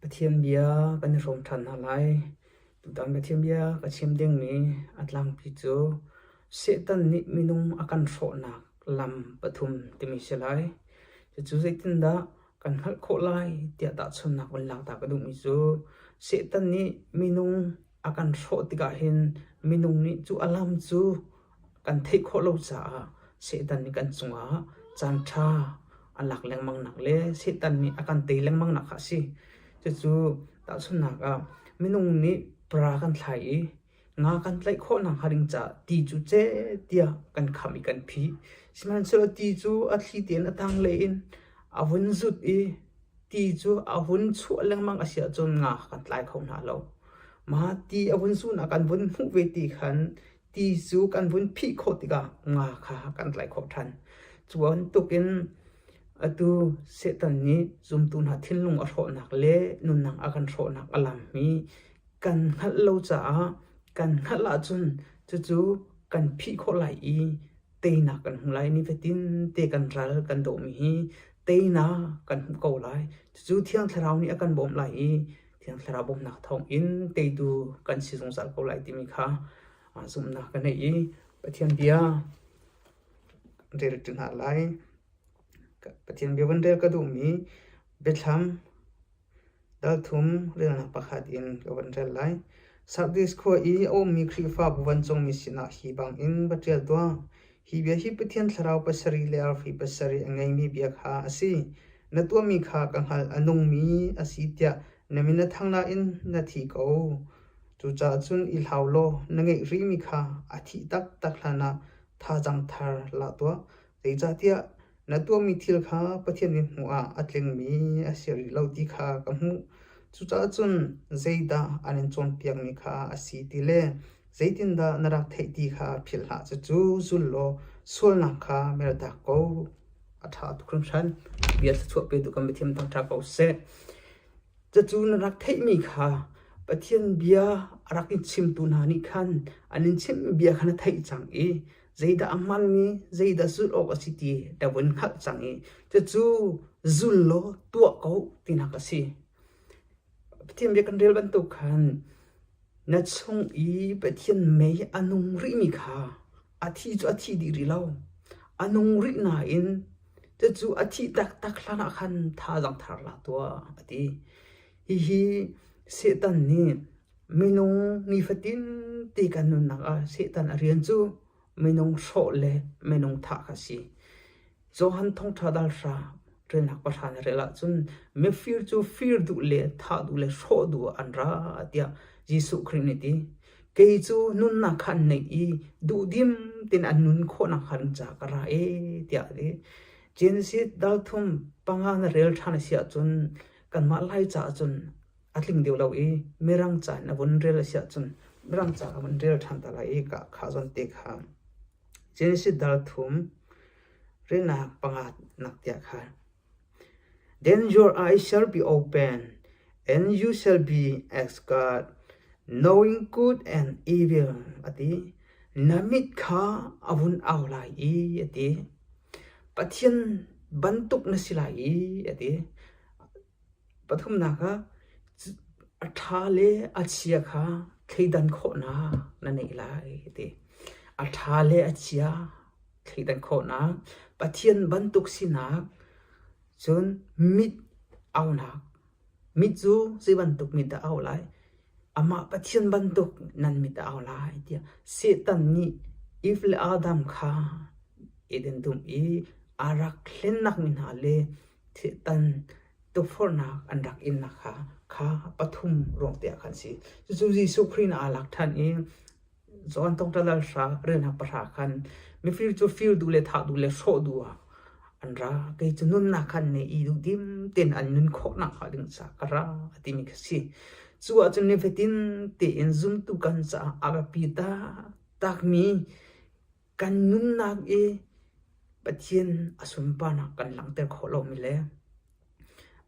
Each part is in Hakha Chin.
Pathian bia kan i hrawm ṭhan hna lai. Tutan Pathian bia ka chim dingmi a tlangpi cu Satan nih minung a kan hrawhnak lam pathum timi si lai. Cucu zeitindah kan hngalh khawh lai tiah tahchunhnak van lak ta ka duhmi cu Satan nih minung a kan hrawh tikah hin minung nih cu a lam cu kan theih khawh lo caah Satan nih kan cungah caanṭha a lak lengmangnak le Satan nih a kan tei lengmangnak kha a si. Cucu tahchunhnak ah minung nih para kan thlai i nga kan tlaih khawh nakhnga ding caah ti cu ceh tiah kan kham i kan phih. Sihmanhsehlaw ti cu a thli tein a tanglei in a vun zut i ti cu a hun chuah lengmang a si ahcun nga kan tlai kho hna lo. Mah ti a vun zuhnak kan vun hmuh ve ti khan ti cu kan vun phih khawh tikah nga kha kan tlaih khawh ṭhan. Cu bantukin atu Satan nih zumtu hna thinlung a hrawhnak le nunnak a kan hrawhnak a lam hi kan hngalh lo caah kan hngalh ahcun cucu kan phih khawh lai i teinak kan hmu lai. Nifatin te kan ral kan dohmi hi teinak kan hmu ko lai. Cucu Thiang Thlarau nih a kan bawmh lai i Thiang Thlarau bawmhnak thawngin teitu kan si zungzal ko lai timi kha zumhnak ka neih i Pathian bia rel ṭi hna lai. Pathian bia van rel ka duhmi biathlam dal thum relnak pakhat in ka van rel lai. Sardis khua i a ummi Khrihfabu vancungmi sinah hi bangin va ṭial tuah. Hi bia hi Pathian thlarau pasarih le arfi pasarih a ngeimi bia kha a si. Na tuahmi kha ka hngalh, a nungmi a si tiah na min a thang nain na thi ko. Cucaah cun i hlau law na ngeih rihmi kha a thih taktak hlanah thazaang thar la tuah. Zeicahtiah na tuahmi thil kha Pathian mithmuh ah a tlingmi a si rih lo ti kha ka hmuh. Cucaah cun zeidah an in cawnpiakmi kha a si ti le zeitindah na rak theih ti kha philh hlah. Cucu zul law sualnak kha mertak ko. A ṭha tuk hringhran. Bia thluachuah petu kan Pathian thangṭha ko seh. Cucu na rak theihmi kha Pathian bia a rak in chimtu hna nih khan an in chimhmi bia kha na theih cang i zeidah a hmanmi, zeidah zulh awk a si ti na vun hngalh cang i cucu zul law tuah ko tinak a si. Pathian bia kan rel bantuk khan na chung i Pathian mei a nung rihmi kha a thi cu a thi dih rih lo. A nung rih nain cucu a thih taktak hlan ah khan thazaang thar la tuah a ti. Hihi Satan nih minung nifatin ti kan nunnak ah Satan a rian cu minung hrawh le minung thah kha a si. Johan thawngṭha dal hra relnak pahra na rel ahcun mifir cu fir duh le thah duh le hrawh duh ah an ra tiah Jesuh Khrih nih ti. Kei cu nunnak kha an neih i duhdim tein an nun khawhnak hnga ding caah ka ra e tiah a ti. Genesis dal thum panga na rel ṭhan a si ahcun kanmah Lai caah cun a tling deuh lo i Mirang ca in a vun rel a si ahcun Mirang ca a vun rel ṭhan ta lai i kha zawn te kha Genesis dal thum relnak panga nak tiah khan Then your eyes shall be open, and you shall be as God, knowing good and evil a ti. Na mit kha a vun au lai i a ti. Pathian bantuk na si lai i a ti. Pathumnak ah a ṭha le a chia kha thleidan khawhnak na neih lai a ti. A ṭha le a chia thleidan khawhnak, Pathian bantuk sinak, cun mit aunak. Mit cu zei bantuk mit dah a au lai? Amah Pathian bantuk nan mit a au lai tiah Satan nih Eve le Adam kha Eden dum i a rak hlennak mi hna le Satan tukforhnak an rak innak kha kha pathum ruang te ah khan si. Cucu Jesuh Khrih nih aa lak ṭhan i Johan thawngṭha dal hra relnak pahra khan mifir cu fir duh le thah duh le hrawh duh ah an ra. Kei cu nunnak khan ne i duh dim tein an nun khawhnak hnga ding caah ka ra a timi kha si. Cu ahcun nifatin tein zumtu kan caah a biapi taktakmi Kan nunnak i Pathian a sunparnak kan langhter khawh lomi le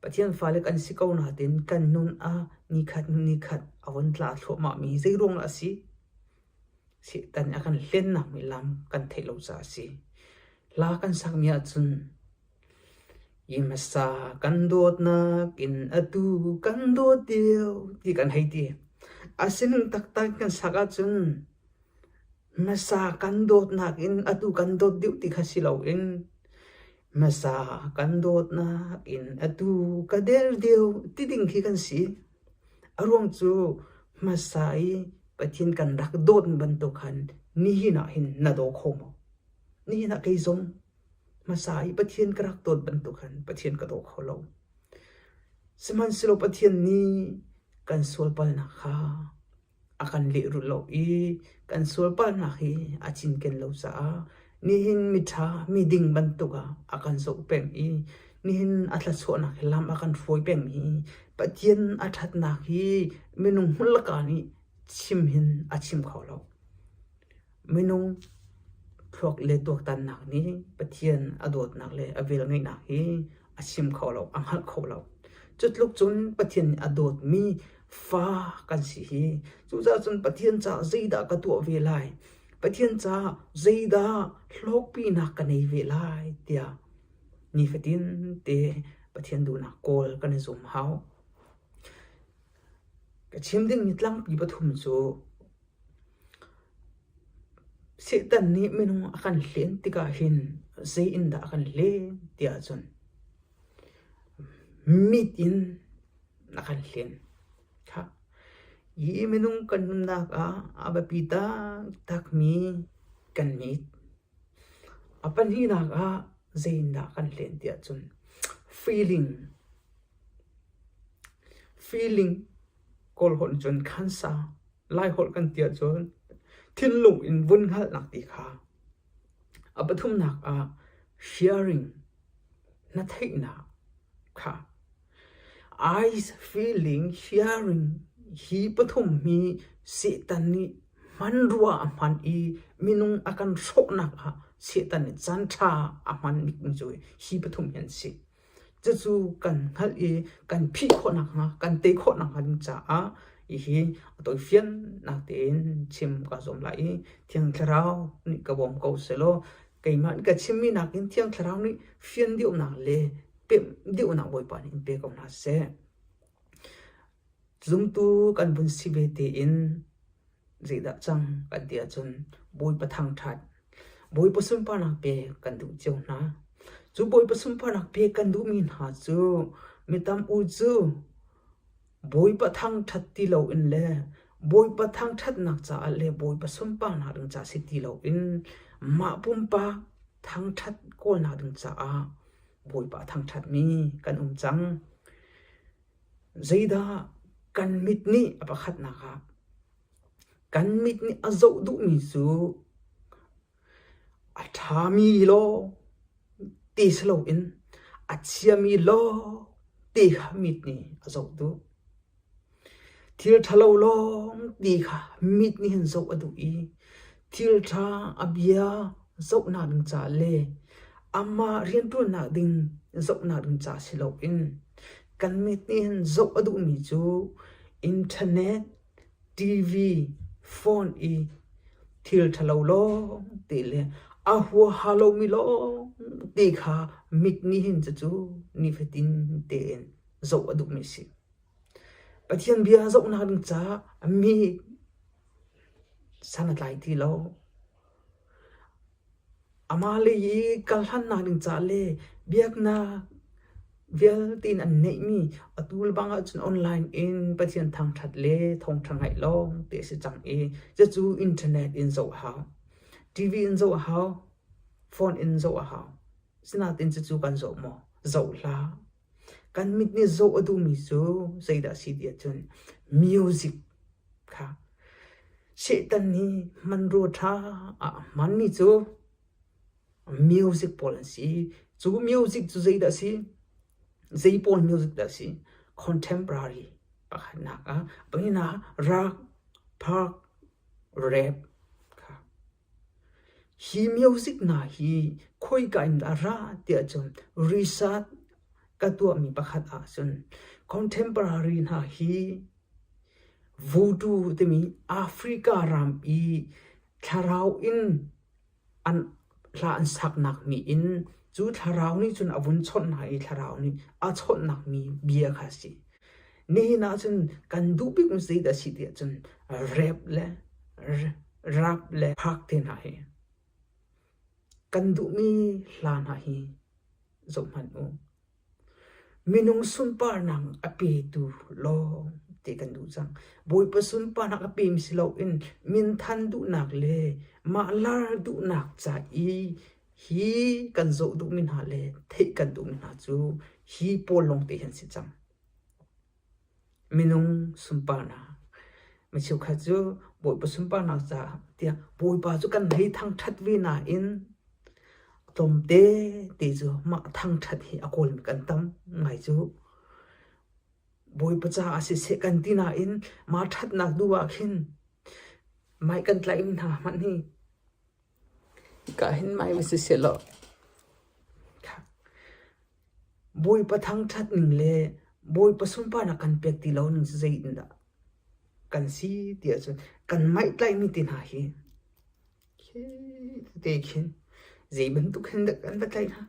Pathian fale kan si ko nain kan nun ah nikhat hnu nikhat a von tla thluahmahmi zeiruang dah a si? Satan a kan hlennak mi lam kan theih lo caah a si. Hla kan sakmi ahcun. Hi hmasa kan dawtnak in atu kan dawt deuh ti kan hei ti. A sining taktak kan sak ahcun hmasa kan dawtnak in atu kan dawt deuh ti kha si loin hmasa kan dawtnak in atu ka der deuh ti ding khi kan si. A ruang cu hmasa i Pathian kan rak dawt bantuk khan nihin ah hin na daw kho maw? Nihin ah kei zong hmasa i Pathian ka rak dawt bantuk khan Pathian ka daw kho lo. Sihmanhsehlaw Pathian nih kan sualpalnak kha a kan lehrulh lo i kan sualpalnak hi a cinken lo caah nihin miṭha miding bantuk ah a kan zoh peng i nihin a thluachuahnak hi lam a kan hruai peng i Pathian a ṭhatnak hi minung hmurka nih chim hin a chim kho lo. Minung thluak le tuaktannak nih Pathian a dawtnak le a velngeihnak hi a chim kho lo, a hngalh kho lo. Cutluk cun Pathian nih a dawtmi fa kan si hi. Cucaah cun Pathian caah zeidah ka tuah ve lai? Pathian caah zeidah hlawkpinak ka nei ve lai tiah nifatin te Pathian duhnak kawl kan i zum hau. Ka chim dingmi tlangpi pathum cu Satan nih minung a kan hlen tikah hin zei in dah a kan hlen ti ahcun mit in a kan hlen. Hi minung kan nunnak ah a biapi taktakmi kan mit. A pahnihnak ah zei in dah a kan hlen ti ahcun feeling. Feeling Kawlholh cun khansa, Laiholh kan ti ahcun thinlung in vun hngalhnak ti kha. A pathumnak ah sharing, na theihnak kha. Eyes, feeling, hearing hi pathum hi Satan nih hmanrua a hman i minung a kan hrawhnak ah Satan nih caanṭha a hman bikmi cu hi pathum hi an si. Cucu kan hngalh i kan phih khawh nakhnga, kan tei khawh nakhnga ding caah hihi a tawifiannak tein chim kaa zuam lai i Thiang Thlarau nih ka bawm ko sehlaw keimah nih ka chimmi nakin Thiang Thlarau nih fian deuhnak le pemh deuhnak Bawipa nih in pe ko hna seh. Zumtu kan vun si ve tein zeidah cang kan ti ahcun Bawipa thangṭhat, Bawipa sunparnak pek kan duh cio hna. Cu Bawipa sunparnak pek kan duhmi hna cu mi tam u cu Bawipa thangṭhat ti loin le Bawipa thangṭhatnak caah le Bawipa sunparnak ding ca si ti loin mah pumpak thangṭhat kawlnak ding caah Bawipa thangṭhatmi kan um cang. Zeidah kan mit nih a pakhatnak ah kan mit nih a zoh duhmi cu a ṭhami lawng ti si loin a chiami lawng ti kha mit nih a zoh duh. Thil ṭhalo lawng ti kha mit nih hin zoh a duh i thil ṭha a bia zohnak ding ca le amah rianṭuannak ding zohnak ding ca si loin kan mit nih hin zoh a duhmi cu internet, TV, phone i thil ṭhalo lawng te le a huaha lomi lawng te kha mit nih hin cucu nifatin tein zoh a duhmi a si. Pathian bia zohnak ding caah mi san a tlai ti lo. Amah lei i kal hlannak ding caah le biaknak vialte in an neihmi atu le bang ahcun online in Pathian thangṭhat le thawngṭha ngaih lawng te a si cang i cucu internet in zoh a hau. TV in zoh a hau. Phone in zoh a hau. Sinain cucu kan zoh maw? Zoh hlah. Kan mit nih zoh a duhmi cu zeidah a si ti ahcun music kha Satan nih hmanrua ṭha ah a hmanmi cu music pawl an si. Cu music cu zeidah a si? Zei pawl music dah a si? Contemporary pakhatnak ah pahnihnak ah rock, pop, rap kha. Hi music hna hi khoika in dah a ra tiah cun research ka tuahmi pakhat ahcun contemporary hna hi Voodoo timi Africa ram i thlarau in an hla an saknak mi in. Cu thlarau nih cun a vun chawnh hna i thlarau nih a chawnhnak mi bia kha a si. Nihin ah cun kan duh bikmi zeidah a si tiah cun rap le rap le phak te hna hi kan duhmi hla hna hi zoh hmanh u. Minung sunparnak a petu lawng ti kan duh cang. Bawipa sunparnak a pemi si loin minthan duhnak le mah lar duhnak ca i hi kan zoh duhmi hna le theih kan duhmi hna cu hi pawl lawngte hi an si cang. Minung sunparnak mi cheukhat cu Bawipa sunparnak caah tiah Bawipa cu kan hei thangṭhat ve nain tlawmte te cu mah thangṭhat hi a kawlmi kan tam ngai cu. Bawipa caah siseh kan ti nain mah ṭhatnak duh ah khin mai kan tlaihmi hna hmanh hi hika hin mai va siseh law Bawipa thangṭhat ning le Bawipa sunparnak kan pek ti lo ning cu zeitindah kan si ti ahcun kan maihtlaihmi te hna hi khi te khin zei bantuk hin dah kan va tlaih hna?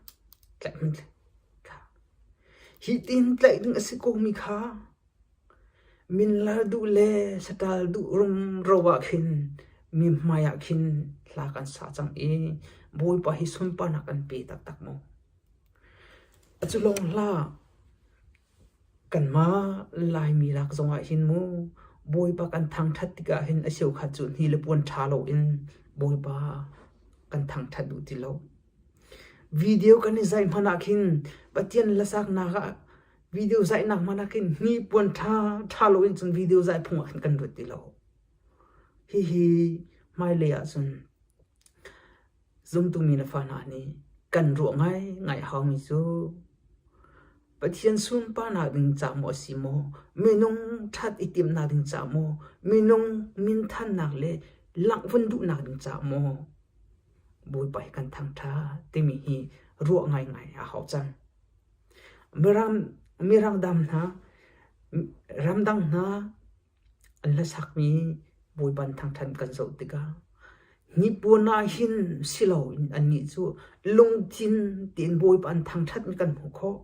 Tlaih hmanh hi tin tlaih ding a si komi kha minlar duh le saṭal duh rumro ah khin mi hmai ah khin hla kan sa cang i Bawipa hi sunparnak kan pe taktak maw? Cu lawng hlah, kanmah Laimi lak zongah hin mu Bawipa kan thangṭhat tikah hin a cheukhat cu hni le puan ṭha loin Bawipa kan thangṭhat duh ti lo. Video kan i zaih hmanh ah khin Pathian hlasaknak ah video zaihnak hmanh ah khin hni puan ṭha ṭha loin cun video zaih phung ah khin kan ruat ti lo. Hihi hmailei ahcun Zumtu mi le fa hna nih kan ruah ngaingai a haumi cu Pathian sunparnak ding ca maw a si maw, minung ṭhat i timhnak ding ca maw, minung minthannak le langh vun duhnak ding ca maw Bawipa hi kan thangṭhat timi hi ruah ngaingai a hau cang. Mirang, mirang dam hna, ramdang hna An hlasakmi Bawipa an thangṭhat kan zoh tikah hnipuan ah hin si loin annih cu lungthin tein Bawipa an thangṭhatmi kan hmuh khawh.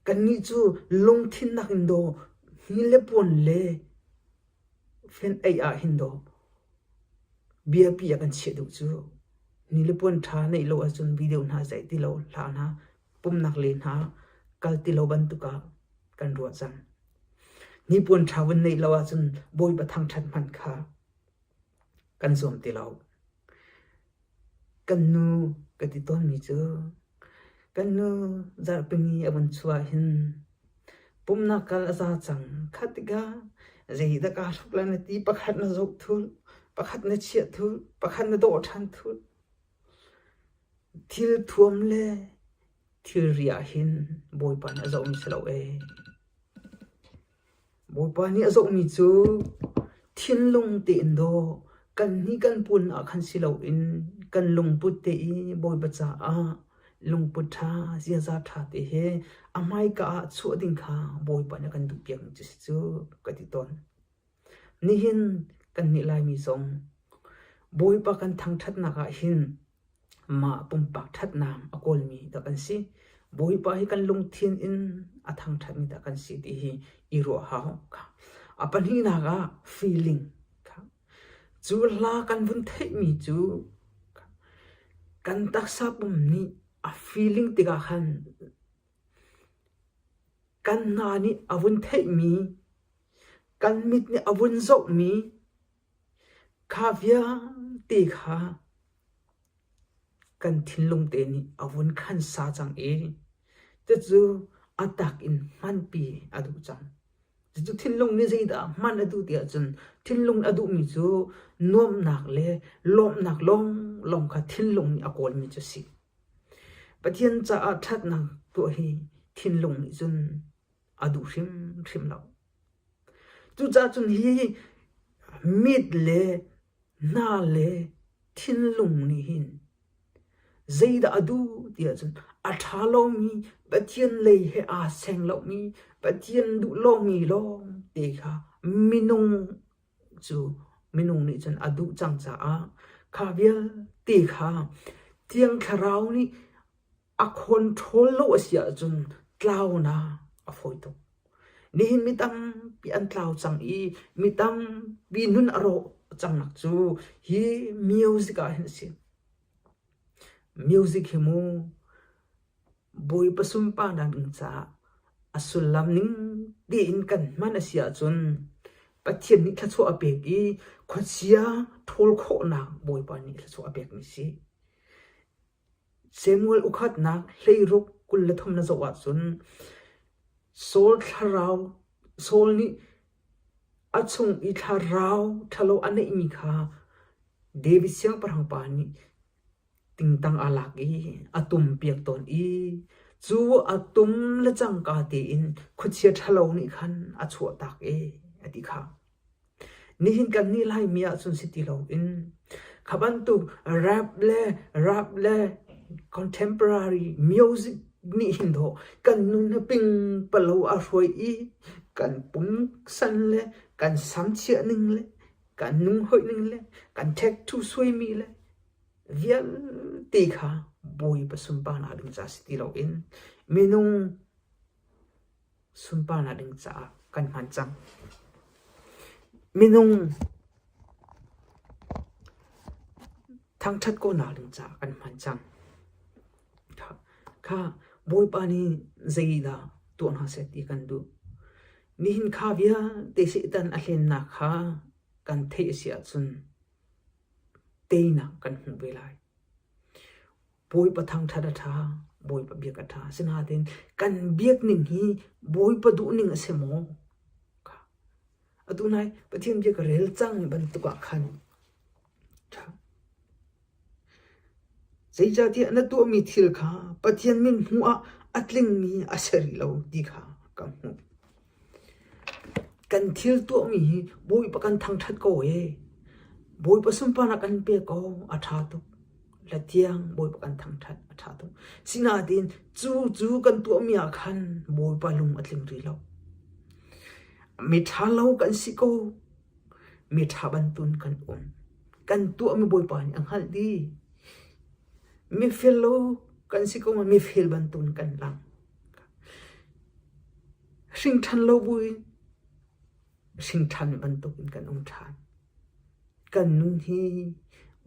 Kannih cu lungthin nakin daw hni le puan le fenh-eih ah hin daw biapi ah kan chiah duh cu. Hni le puan ṭha neih lo ahcun video hna zeih ti lo, hla hna, pumhnak le hna kal ti lo bantuk ah kan ruah cang. Hnipuan ṭha vun neih lo ahcun Bawipa thangṭhat hmanh kha kan zuam ti lo. Kan nu ka ti tawnmi cu kan nu zarhpini a vun chuah hin pumnak kal a za cang. Kha tikah zeidah kaa hruk lai na ti pakhat na zoh thulh, pakhat na chiah thulh, pakhat na dawh ṭhan thulh. Thil thuam le thilri ah hin Bawipa nih a zohmi si lo ee. Bawipa nih a zohmi cu thinlung tein dawh kan hni kan pun ah khan si loin kan lungput te i Bawipa caah lungput ṭha ziaza ṭha te he a hmaika ah chuah ding kha Bawipa nih a kan duhpiakmi cu si cu ka ti tawn. Nihin kannih Laimi zong Bawipa kan thangṭhatnak ah hin mah pumpak ṭhatnak a kawlmi dah kan si. Bawipa hi kan lungthin in a thangṭhatmi dah kan si ti hi i ruah hau. A pahnihnak ah feeling. Cu hla kan vun theihmi cu kan taksa pum nih a feeling tikah khan Kan hna nih a vun theihmi, kan mit nih a vun zohmi kha vialte kha kan thinlung te nih a vun khansa cang i cucu a tak in hmanpi a duh cang. Cucu thinlung nih zeidah hman a duh ti ahcun thinlung a duhmi cu nuamhnak le lawmhnak lawnglawng kha thinlung nih a kawlmi cu a si. Pathian caah ṭhatnak tuah hi thinlung nih cun a duh hrimhrim lo. Cucaah cun hi mit le hna le thinlung nih hin zeidah a duh ti ahcun a ṭha lomi Pathian lei he aa seng lomi Pathian duh lomi lawngte kha minung cu minung nih cun a duh cang caah kha vialte kha Thiang Thlarau nih A control lo a si ahcun tlaunak a fawi tuk. Nihin mi tampi an tlau cang i mi tampi nun a rawh cangnak cu hi music ah hin a si. Music hi mu Bawipa sunparnak ding caah a sullam ning tein kan hman a si ahcun Pathian nih thluachuah a pek i khuachia ṭhawl khawhnak Bawipa nih thluachuah a pekmi si. Samuel ukhatnak 16 23 na zoh ahcun Saul thlarau Saul nih a chung i thlarau ṭhalo a neihmi kha David siangpahrang pa nih tingtang aa lak i a tumpiak tawn i cu a tum le cangka tein khuachia ṭhalo nih khan a chuahtak e a ti kha. Nihin kannih Laimi ahcun si ti loin kha bantuk rap le rap le contemporary music nih hin dawh kan nun hi pingpalo a hruai i kan pungsan le kan samchiah ning le kan nunghoih ning le kan tattoo suaimi le vialte kha Bawipa sunparnak ding ca si ti loin minung sunparnak ding caah kan hman cang. Minung thangṭhat khawhnak ding caah kan hman cang. Kha Bawipa nih zeidah tuah hna seh ti kan duh. Nihin kha vialte Satan a hlennak kha kan theih a si ahcun teinak kan hmuh ve lai. Bawipa thangṭhat a ṭha, Bawipa biak a ṭha. Asinain kan biak ning hi Bawipa duh ning a si maw? Atu nai Pathian bia ka rel cang bantuk ah khan ṭha. Zeicahtiah na tuahmi thil kha Pathian min hmuh ah a tlingmi a si rih lo ti kha ka hmuh. Kan thil tuahmi hi Bawipa kan thangṭhat ko ee. Bawipa sunparnak kan pe ko, a ṭha tuk. La tiang Bawipa kan thangṭhat, a ṭha tuk. Sinain cu cu kan tuahmi ah khan Bawipa lung a tling rih lo. Miṭha lo kan si ko. Miṭha bantuin kan um. Kan tuahmi Bawipa nih a hngalh dih. Mifel lo kan si ko, mifel bantuin kan lang. Hringṭhan lo buin hringṭhan bantukin kan um ṭhan. Kan nun hi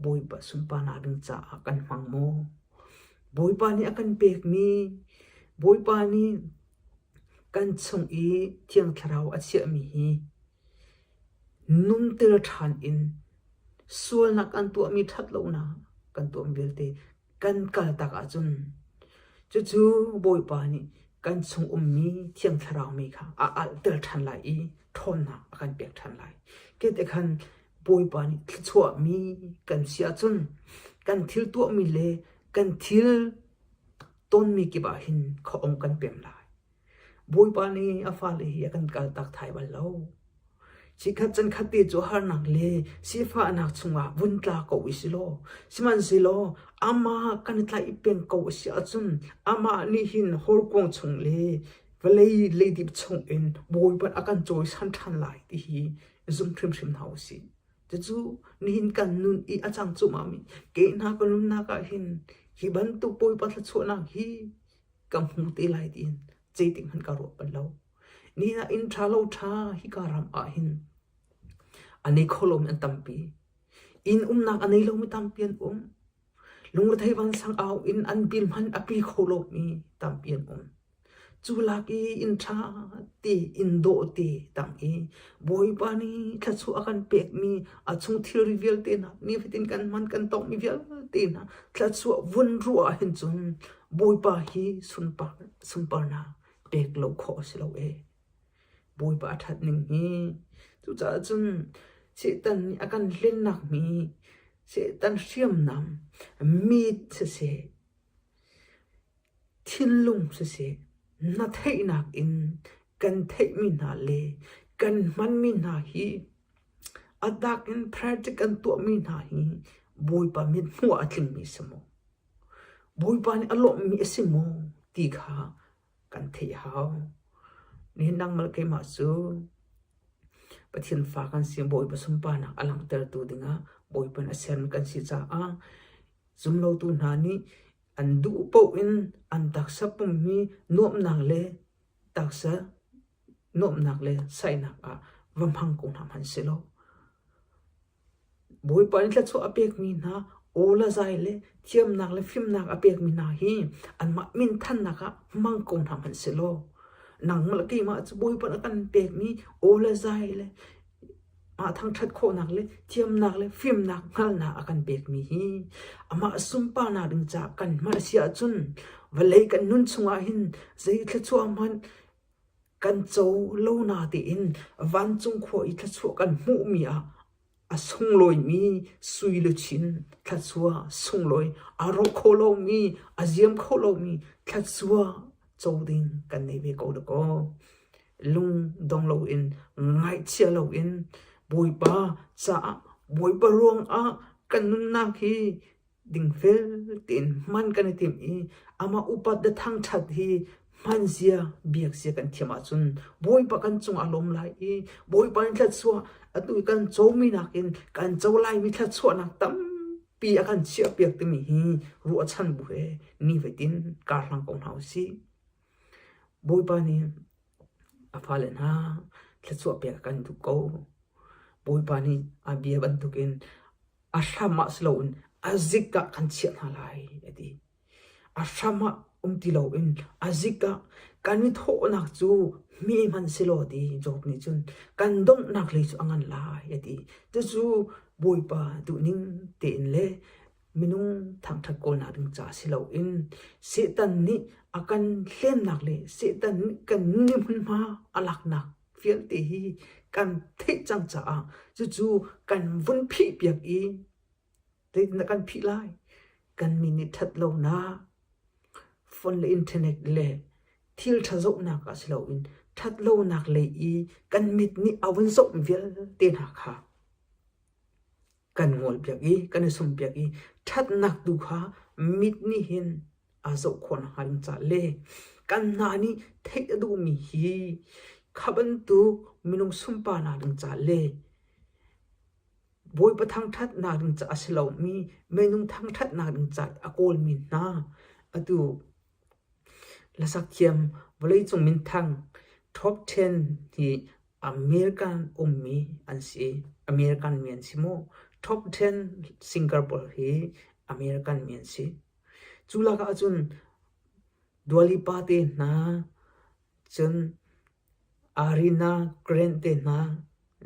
Bawipa sunparnak ding caah kan hmang maw? Bawipa nih a kan pekmi, Bawipa nih kan chung i Thiang Thlarau a chiahmi hi nunter ṭhan in sualnak kan tuahmi ṭhatlonak kan tuahmi vialte kan kaltak ahcun cucu Bawipa nih kan chung ummi Thiang Thlarau mi kha a alhter ṭhan lai i ṭhawnnak a kan pek ṭhan lai. Kete khan Bawipa nih thluachuahmi kan si ahcun kan thil tuahmi le kan thil tonmi kip ah hin khuaawng kan pem lai. Bawipa nih a fale hi a kan kaltak thai bal lo. Chikkhat cankhat te cu harnak le sifahnak chungah vun tla ko i si law, sihmanhsehlaw amah kan i tlaih peng ko a si ahcun amah nih hin horkuang chung le vawlei leidip chungin Bawipa a kan cawisan ṭhan lai ti hi zum hrimhrim hna u sih. Cucu nihin kan nun i a cang cuahmahmi ke hna ka nunnak ah hin hi bantuk Bawipa thluachuahnak hi ka hmu te lai tiin zeitik hmanh ka ruah bal lo. Nihin ah inn ṭha lo ṭha hika ram ah hin a nei kho lomi an tampi. Inn umnak a nei lomi tampi an um. Lungrethei vansang au in an bil hmanh a pi kho lomi tampi an um. Cu lak i inn ṭha te, inn dawh te tang i Bawipa nih thluachuah a kan pekmi a chung thilri vialte hna nifatin kan hman kan tonghmi vialte hna thluachuah vun ruah ahhin cun Bawipa hi sunpar sunparnak pek lo khawh a si lo ee. Bawipa a ṭhat ning hi cucaah cun Satan nih a kan hlennak mi Satan hriamnam mit siseh thinlung siseh na theihnak in kan theihmi hna le kan hmanmi hna hi a dak in practice kan tuahmi hna hi Bawipa mithmuh ah a tlingmi si maw? Bawipa nih a lawmhmi a si maw ti kha kan theih a hau. Nihin nangmah le keimah cu Pathian fa kan si, Bawipa sunparnak a langhtertu dingah Bawipa nih a sermi kan si caah zumlotu hna nih An duh paoh in an taksa pum hi nuamhnak le taksa nuamhnak le saihnak ah va hmang ko hna hmanh sehlaw Bawipa nih thluachuah a pekmi hna aw le zai le thiamnak le fimnak a pekmi hna hi anmah minthannak ah hmang ko hna hmanh sehlaw nangmah le keimah cu Bawipa nih a kan pekmi aw le zai le mah thangṭhat khawhnak le thiamnak le fimnak hngalhnak a kan pekmi hi amah sunparnak ding caah kan hman a si ahcun vawlei kan nun chungah hin zei thluachuah hmanh kan co lo natein vancung khua i thluachuah kan hmuhmi ah a sunglawimi sui luchin thluachuah sunglawi a rawk kho lomi a ziam kho lomi thluachuah co ding kan nei ve ko dakaw. Lung dong loin ngaihchia loin Bawipa caah Bawipa ruangah kan nunnak hi dingfel tein hman kan i timh i amah upat le thangṭhat hi hman zia biak zia kan thiam ahcun Bawipa kan cungah a lawm lai i Bawipa nih thluachuah atu i kan comi nakin kan co laimi thluachuahnak tampi a kan chiahpiak timi hi ruahchan bu he nifatin karhlang ko hna u sih. Bawipa nih a fale hna thluachuah pek a kan duh ko. Bawipa nih a bia bantukin a hram ah si loin a zik ah kan chiah hna lai a ti. A hram ah um ti loin a zik ah kan i thawhnak cu hme hmanh sehlaw ti Job nih cun kan donghnak lei cu a ngan lai a ti. Cucu Bawipa duhning tein le minung thangṭhat kawlnak ding ca si loin Satan nih a kan hlennak le Satan nih kan ni hmunhma a laknak vialte hi kan theih cang caah cucu kan vun phihpiak i zeitindah kan phih lai? Kan mi nih ṭhat lonak phone le internet le thil ṭha zohnak ah si loin ṭhat lonak lei i kan mit nih a vun zoh vialte hna kha kan ngolpiak i kan i sumpiak i ṭhatnak tu kha mit nih hin a zoh khawh nakhnga ding caah le kan hna nih theih a duhmi hi kha bantuk minung sunparnak ding caah le Bawipa thangṭhatnak ding caah a si lomi minung thangṭhatnak ding caah a kawlmi hna atu Hlasak thiam vawleicung minthang Top Ten hi American ummi an si. American mi an si maw? Top Ten singer pawl hi American mi an si. Cu lakah cun Dua Lipa te hna, cun Arina Grande te hna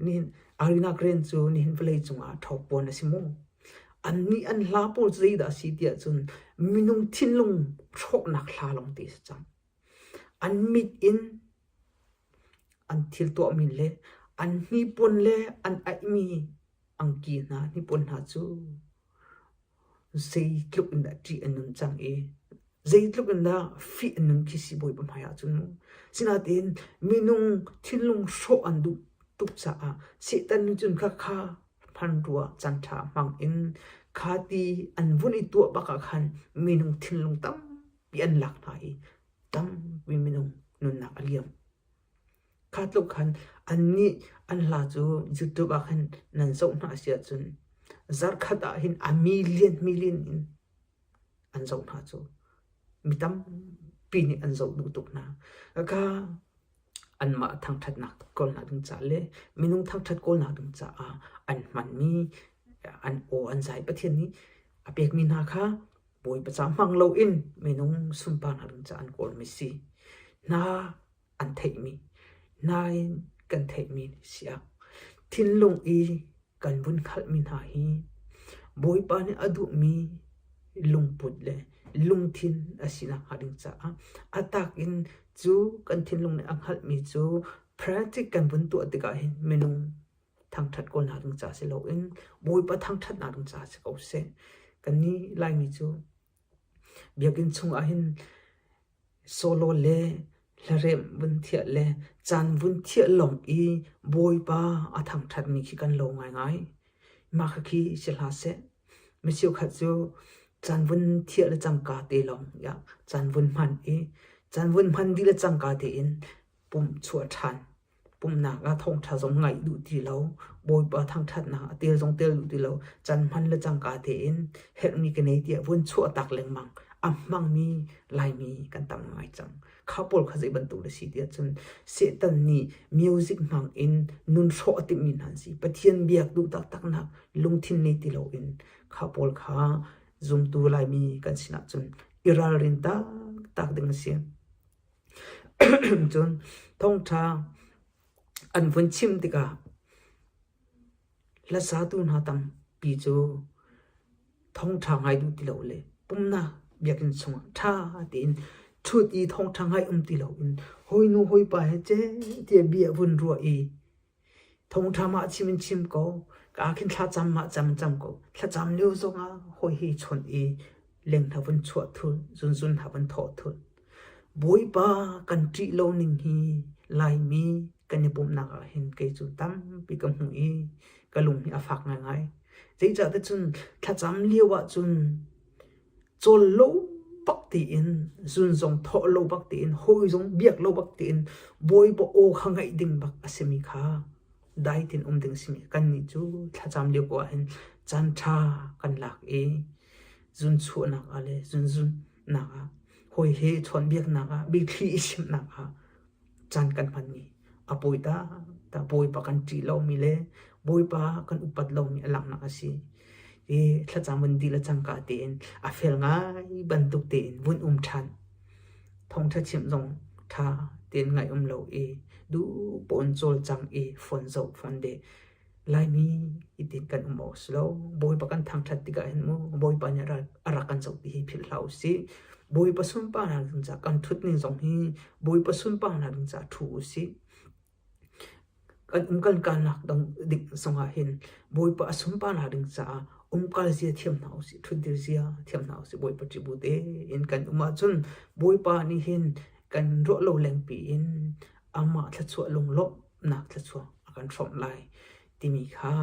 nihin Arina Grande cu nihin vawleicung ah ṭhawkpuan a si mu. Annih an hla pawl cu zeidah a si tiah cun minung thinlung hrawhnak hla lawngte a si cang. An mit in an thil tuahmi le an hnipuan le an aihmi angki hna hnipuan hna cu Zeitluk in dah ṭih a nun cang i zeitluk in dah fih a nun khi si Bawipa hmaiah cun mu. Sinain minung thinlung hrawh an duh tuk caah Satan nih cun khakha hmanrua caanṭha hmang in kha ti an vun i tuah bak ah khan minung thinlung tampi an lak hna i tampi minung nunnak a liam. Kha tluk khan annih an hla cu YouTube ah khan nan zoh hna a si ahcun zarkhat ah hin a million million in an zoh hna cu. Mi tampi nih an zoh duh tuk hna. Khakha anmah thangṭhatnak kawlnak ding caah le minung thangṭhat kawlnak ding caah an hmanmi an aw an zai Pathian nih a pekmi hna kha Bawipa ca hmang loin minung sunparnak ding caah an kawlmi si. Hna an theihmi, nain kan theihmi si ah thinlung i kan vun hngalhmi hna hi Bawipa nih a duhmi lungput le lungthin a si nakhnga ding caah a tak in cu kan thinlung nih a hngalhmi cu practice kan vun tuah tikah hin minung thangṭhat kawlnak ding ca si loin Bawipa thangṭhatnak ding ca si ko seh. Kannih Laimi cu biakinn chungah hin Solo le hlaremh vun thiah le caan vun thiah lawng i Bawipa a thangṭhatmi khi kan lo ngaingai. Mah khakhi si hlah seh. Mi cheukhat cu caan vun thiah le cangka te lawng caan vun hman i caan vun hman dih le cangka tein pumh chuah ṭhan. Pumhnak ah thawngṭha zong ngaih duh ti lo, Bawipa thangṭhatnak ah tel zong tel duh ti lo, caan hman le cangka tein herhmi ka nei tiah vun chuahtak lengmang. A hmangmi Laimi kan tam ngai cang. Kha pawl kha zei bantuk na si ti ahcun Satan nih music hmang in nun hrawh a timhmi hna an si. Pathian biak duh taktaknak lungthin nei ti loin kha pawl kha zumtu Laimi kan sin ahcun i ralrin taktak ding a si. Cun thawngṭha an vun chim tikah Hlasatu hna tampi cu thawngṭha ngai duh ti lo le pumnak biakinn chungah ṭha tein ṭhut i thawngṭha ngai um ti loin hawinu hawipa he ceh tiah bia vun ruah i thawngṭha mah chim in chim ko, ka khin thlacam mah cam in cam ko. Thlacam lio zongah hawi he chawnh i leng hna vun chuah thul, zunzun hna vun thawh thul. Bawipa kan ṭih lo ning hi Laimi kan i pumhnak ah hin kei cu tampi ka hmuh i ka lung hi a fak ngaingai. Zeicahtiah cun thlacam lio ahcun cawl lo bak tiin zun zong thawh lo bak tiin hawi zong biak lo bak tiin Bawipa aw kha ngaih ding bak a simi kha dai tein um ding a simi kannih cu thlacam lio ko ahhin caan ṭha kan lak i zun chuahnak ah le zunzunnak ah hawi he chawnhbiaknak ah biathli i chimhnak ah caan kan hmanmi a pawi taktak. Bawipa kan ṭih lomi le Bawipa kan upat lomi a langhnak a si. I thlacam vun dih le cangka tein a fel ngai bantuk tein vun um ṭhan. Thawngṭha chimh zong ṭha tein ngaih um lo i duh pawn cawlcang i phone zoh phone deh Laimi itin kan um awk a si lo. Bawipa kan thangṭhat tikah hin mu Bawipa nih a rak kan zoh ti hi philh hlah usih. Bawipa sunparnak ding caah kan ṭhut ning zong hi Bawipa sunparnak ding caah ṭhu usih. Kan umkal kalnak ding zongah hin Bawipa a sunparnak ding caah umkal zia thiam hna usih, ṭhutdir zia thiam hna usih. Bawipa ṭih bu tein kan um ahcun Bawipa nih hin kan ruah lo lengpi in amah thluachuah lunglawmhnak thluachuah a kan hrawmh lai timi kha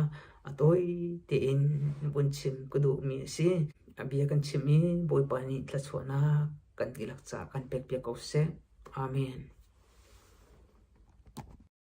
a tawi tein vun chim ka duhmi a si. A bia kan chim i Bawipa nih thluachuahnak kan dihlak caah kan pekpiak ko seh. Amen.